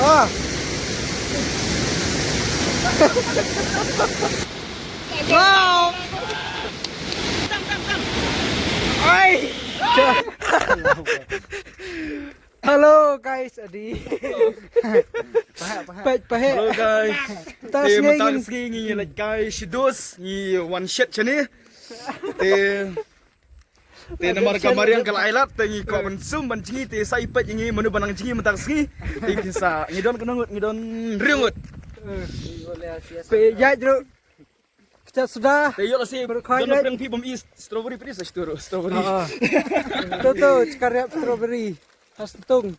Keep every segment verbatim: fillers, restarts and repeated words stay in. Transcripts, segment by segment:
Ah. Wow. Ai. Hello guys, adi. Pahek, pahek. Pahek, pahek. Hello guys. Mynta eh, sngi mynta ngin sngi ngi leit kai shi dos, ngi wan shet shane. Te, te namar ka mariang ka la ai lad, te ngi kwah ban sum ban jngi, te sa ïa peit ngi mano ba nang jngi mynta sngi. Te ki sa, ngi don kano ngut, ngi don hynriew ngut. Pe ïaid ruh. Kita suda. Te ïoh lashai, baroh khoi don leh. Pyrshang phi bym i strawberry, phi sa strawberry, strawberry. Ah, ah. To, to, chikariap strawberry. Has tung.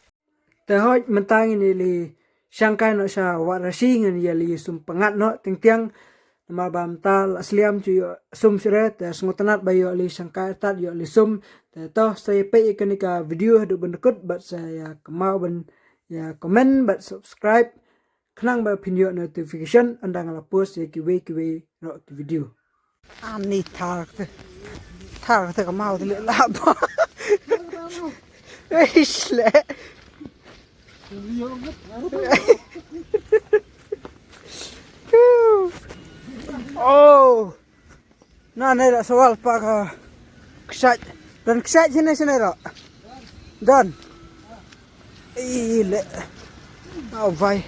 Te hoi mynta ngin ïa leit shangkai noh sha Wah Rashi, ngin ïa leit sum pyngngad noh tieng tieng. Namar ba mynta la sliam shu ïoh sum shuh re, te sngewtynnat ba ïoh leit shangkai tad ïoh leit sum. Te to sa ïa peit ïa kane ka video haduh ban da kut bad sa ïa kynmaw ban ïa comment bad subscribe. Khnang ba phin ïoh notification ynda nga la post ïa kiwei kiwei ruh ki video. Ani thar te. Thar te ka mau te la ba. Eish le. Oh. Na ne la sawal pa ka ksat. Dan ksat sini sini ro. Dan. Ile. Oh vai.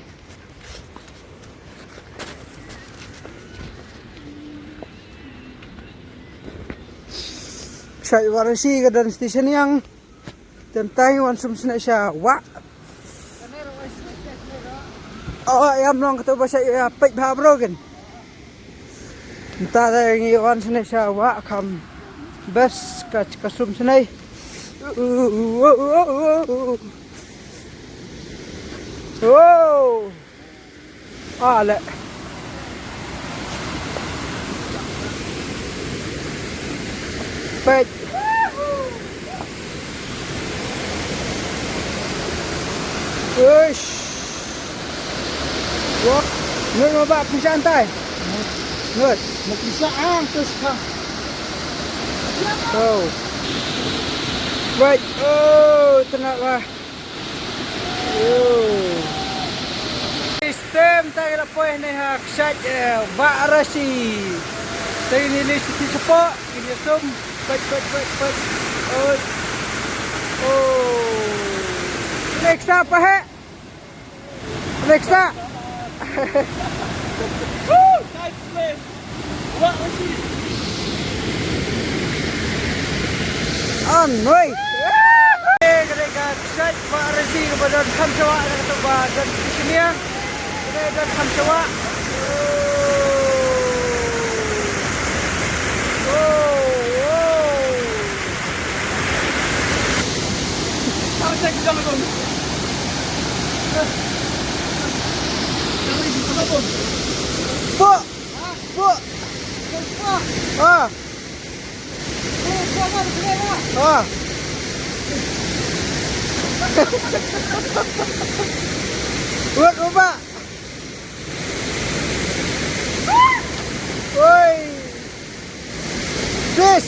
Ksat Wah Rashi ka dan station yang. Tang tang wan sum sene sha Wah. Oh, ïa mlong katu ba sha ïa peit bha bro kin. Mynta da ngi wan sene sha Wah kam best ka ka sum sene. Oh. Ah, le. Peit. Uish. Wah. Nut mo ba pisa antai. Nut. Mo pisa ang terus ka. Oh. Peit. Oh, tenat lah. Stem ta ila poi ne ha ksat, eh, Wah Rashi. Ta ini li siti sepo, ini sum, pet, pet, pet, pet. Oh. Oh. Reksa apa he? Reksa. Woo! Nice place. Anoi. Eh, ka dei ka ksat Wah Rashi kaba don kham shawa, ka dei kaba don shiniang. Ka dei don kham shawa. Oh, oh, oh. Pok. Bo. Ah. Ah. Wot uba. Oi. This.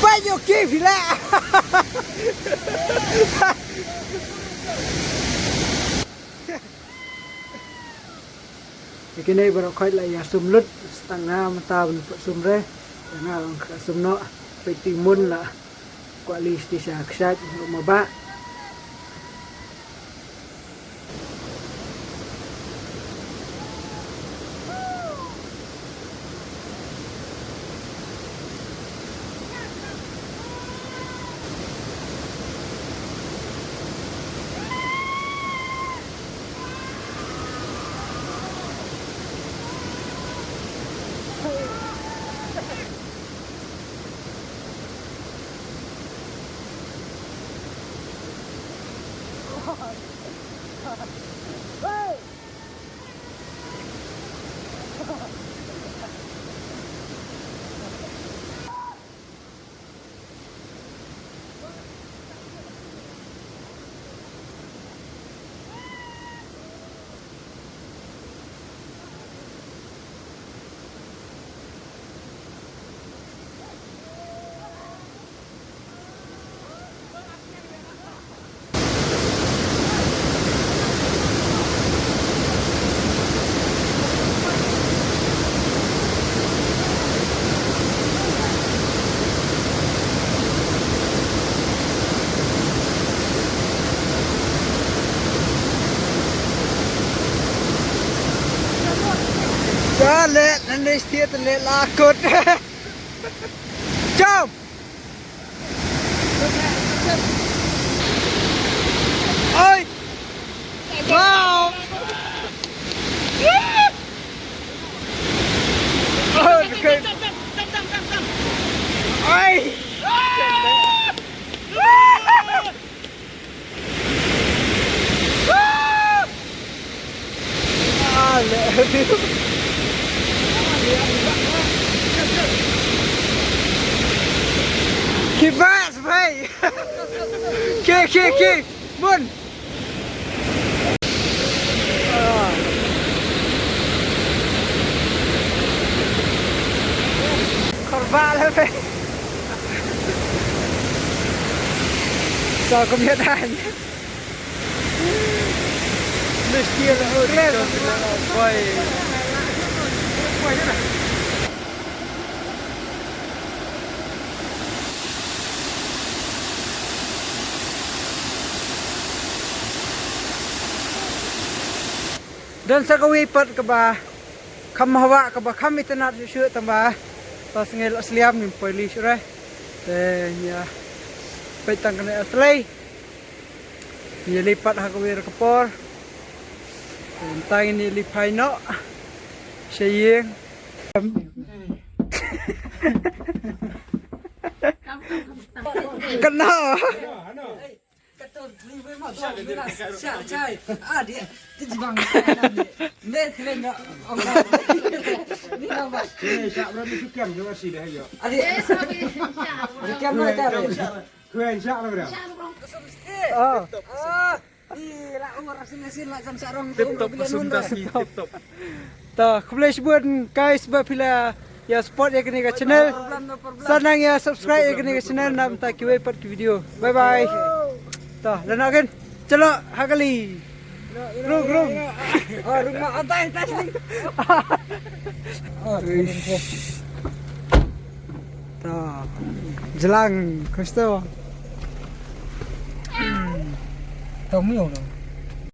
Ba yo ke phi la. Ïa kine baroh khoit la ïa sum lut, tang nga mynta ban sum re, tang nga ban sum noh, peit ti mun la kwah list sha kshaid ruh ma ba. Leh, nangne stia te leh la kut. Jump! Oi! Wow! Oh, okay. Oi! Kibas bhai. Ke ke ke. Bun. Khorba le bhai. So kum ya dan. Mesti lah. Don sa kawei pat kaba kham hawa kaba kham itynnad shuh shuh tang ba ta sngi la sliam ngin poi lei shuh re. Te ïa peit tang kane atlei. Ïa lei pat ha kawei ka por. Te tang ïa lei phai noh sha ïing. Kano? Tip top, sum da sni, tip top. To, khublei shibun guys ba phi la ïa support ïa kane ka channel. Sa nang ïa subscribe ïa kane ka channel na bynta kiwei pat ki video. Bye bye. To, la noh kin. Chalo, ha kali. Rung, rung. Oh, rung ma atai tai. To, jlang Kristo. To mio no.